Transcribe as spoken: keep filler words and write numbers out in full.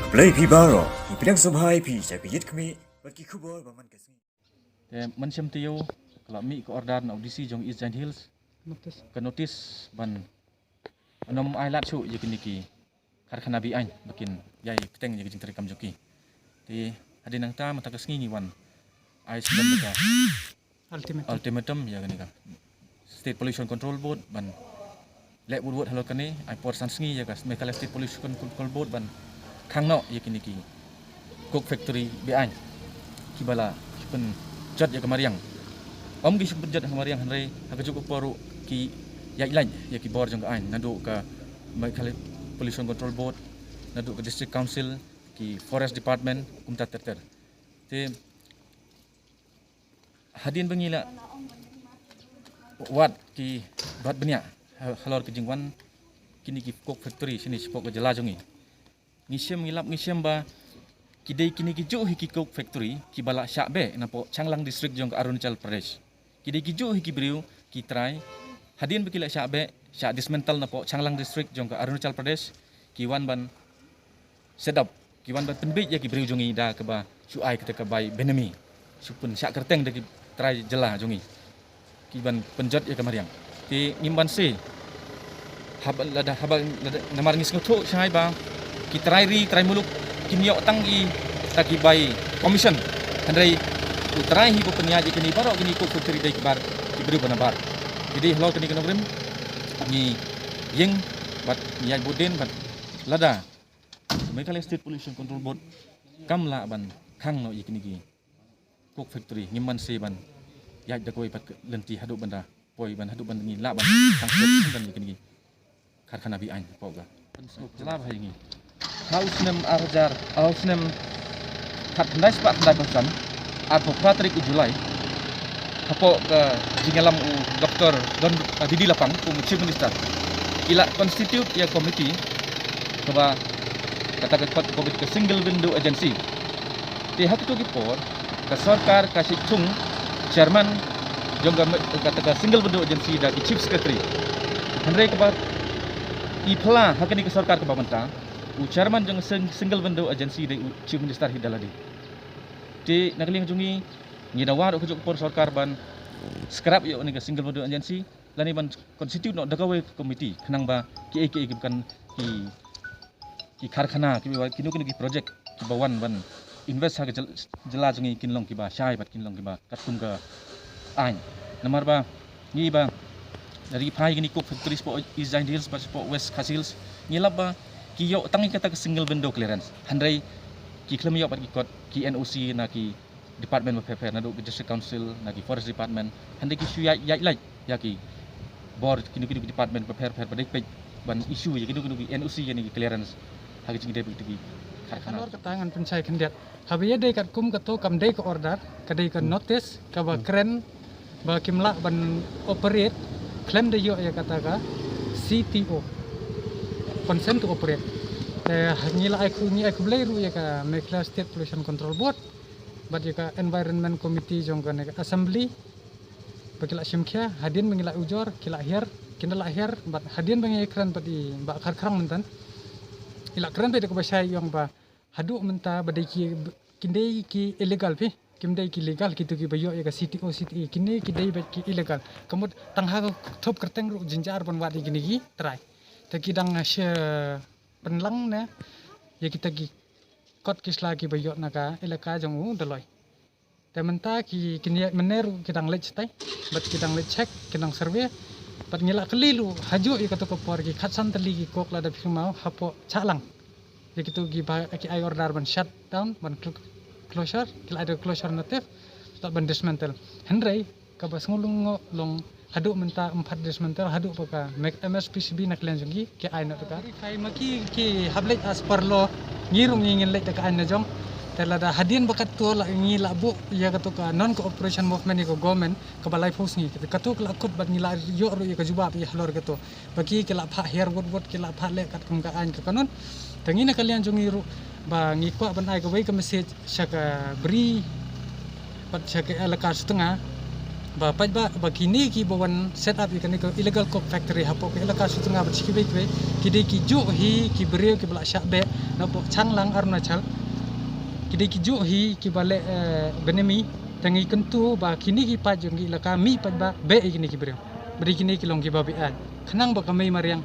Blei phi baroh, ngi pdiang sngewbha ïa phi sha ka Ïit Khmih bad ki khubor ba man ka sngi. Te mynshem taïew ka la mih ka order na u D C jong East Jaintia Hills, ka notice ban ym ai lad shuh ïa kine ki karkhana be-aiñ ba kin ïai bteng ïa ka jingtrei kam jong ki. Te hadien nangta mynta ka sngi ngi wan ai sdang ka ultimatum ïa kane ka State Pollution Control Board ban leh wut wut halor kane, ai por san sngi ïa ka Meghalaya State Pollution Control Board ban khang noh ïa kine ki coke factory be-aiñ kiba la pynjot ïa ka mariang. Ym ki shu pynjot ïa ka mariang, hynrei ha kajuh ka por ruh ki ïaid lait ïa ki bor jong ka aiñ, naduh ka Meghalaya Pollution Control Board, naduh ka District Council, ki Forest Department, kumta ter ter. Te hadien ba ngi la wad ki bat bniah ha-, halor ka jingwan kine ki coke factory shane shapoh ka jylla jong ngi, ngi shem, ngi lap, ngi shem ba ki dei kine ki juh hi ki coke factory kiba la shah beh napoh Changlang District jong ka Arunachal Pradesh. Ki dei ki juh hi ki briew ki trai, hadien ba ki la shah beh, shah dismantle napoh Changlang District jong ka Arunachal Pradesh, ki wan ban set up, ki wan ban pynbiej ïa ki briew jong ngi da kaba shu ai kata ka bai benami, shu pynshah kyrteng da ki trai jylla jong ngi, ki ban pynjot ïa ka mariang. Te ngim banse, haba lada, haba lada, namar ngi sngewthuh shai ba ki trai ri trai muluk kin ïoh tang ïa kita ki bai commission, hynrei u trai hi ba pynïaid ïa kine baroh kine coke factory dei ki bar, ki briew ba nabar. Te dei halor kane ka nongrim ngi ïeng bad ngi ïaid bud dien bad lada Meghalaya State Pollution Control Board kam lah ban khang noh ïa kine ki coke factory, ngim banse ban ïaid da kawei pat ka lynti haduh ban da poi, ban haduh ban ngi lah ban khang shuh ban ïa kine ki karkhana be-aiñ hapoh ka jylla ba ha ïa ngi. Ha u snem ar hajar, ha u snem khatkhyndai spah khyndaiphew san, arphew phra tarik u July, hapoh ka jingïalam u Doctor Don, uh, D D Lapang kum u Chief Minister, i la constitute ïa ka committee kaba kata ka kot committee ka single window agency. Te ha kito ki por ka sorkar ka shait thung chairman jong ka, kata ka single window agency da ki chief secretary. Hynrei kaba i phla ha kane ka sorkar kaba mynta, u chairman jong ka sing-, single window agency dei u Chief Minister hi da lade. Te na ka liang jong ngi, ngi dawa ruh ha kajuh ka por sorkar ban scrap ïa kane ka single window agency lane ban constitute noh da kawei ka committee khnang ba kiei kiei ki, kan ki, ki karkhana, kiba, kino kino ki project kiba wan ban invest ha ka jyl-, jylla jong ngi kin long kiba shai bad kin long kiba katkum ka aiñ. Namar ba ngi ba ri phai kine coke factories shapoh East Jaintia Hills bad shapoh West Khasi Hills, ngi lap ba ki ïoh tang ïa kata ka single window clearance, hynrei ki khlem ïoh bad ki kot, ki N O C na ki department bapher bapher, naduh ki District Council, na ki Forest Department, hynrei ki shu ïaid, ïaid lait ïa ki bor kino kino ki department bapher bapher ba dei peit ban issue ïa kino kino ki N O C ïa kine ki clearance ha ka jingdei bad kito ki karkhana. Halor kata ngan pynshai khyndiat, haba ïadei katkum kato kam dei ka order, ka dei ka notice kaba kren ba kim lah ban operate khlem da ïoh ïa kata ka C T O, consent to operate. Te ngi la ai khu-, ngi ai khublei ruh ïa ka Meghalaya State Pollution Control Board bad ïa ka Environment Committee jong kane ka Assembly ba ki la shim khia, hadien ba ngi la ujor ki la hiar, kin da la hiar, bad hadien ba ngi kren bad i Bah Kharkhrang mynta, i la kren bad da kaba shai ïong ba haduh mynta ba dei ki, kin dei ki illegal phi, kim dei ki legal kito kiba ïoh ïa ka C T O, C T E, kine ki dei bad ki illegal. Ka mut tang ha ka thup kyrteng ruh jynjar ban wad ïa kine ki trai. Te ki dang shu pynlang ne ïa kita ki kot ki sla kiba ïoh na ka elaka jong u Dolloi. Te mynta ki, kine mynne ruh ki dang leit shatai bad ki dang leit check, ki dang survey. Bad ngi la kylli ruh hajuh ïa kato ka por ki khatsan tylli ki coke la dep shim hapoh Changlang. Ïa kito kiba ki ai order ban shut down, ban cl-, closure, ki la ai da closure notice, la ban dismantle. Hynrei kaba sngewlyngngoh long haduh mynta ym pat dismantle, haduh ba ka M S P C B na ka liang jong ki ki ai noh da ka. Verify ma ki, ki hap leit as per law, ngi ruh ngi ngin leit da ka aiñ la jong. Te lada hadien ba kato la ngi la buh ïa kato ka non cooperation movement ïa ka government kaba laiphew sngi, kato ka la kut bad ngi la ïoh ruh ïa ka jubab ïa halor kato. Ba ki, ki la phah hiar wut wut, ki la phah leh katkum ka aiñ ka kanun. Te ngi na ka liang jong ngi ruh ba ngi kwah ban ai kawei ka message sha ka bri bad sha ka elaka Sutnga, Ba paidbah, ba kine kiba wan set up ïa kane ka illegal coke factory hapoh ka elaka Sutnga bad shi kiwei kiwei, ki dei ki juh hi ki briew kiba la shah beh napoh Changlang, Arunachal. Ki dei ki juh hi kiba leh, eh, benami. Tang ngi kyntu ba kine ki paid jong ki elaka, mih paidbah, beh ïa kine ki briew. Ba dei kine ki long kiba beh-aiñ. Khnang ba ka mei mariang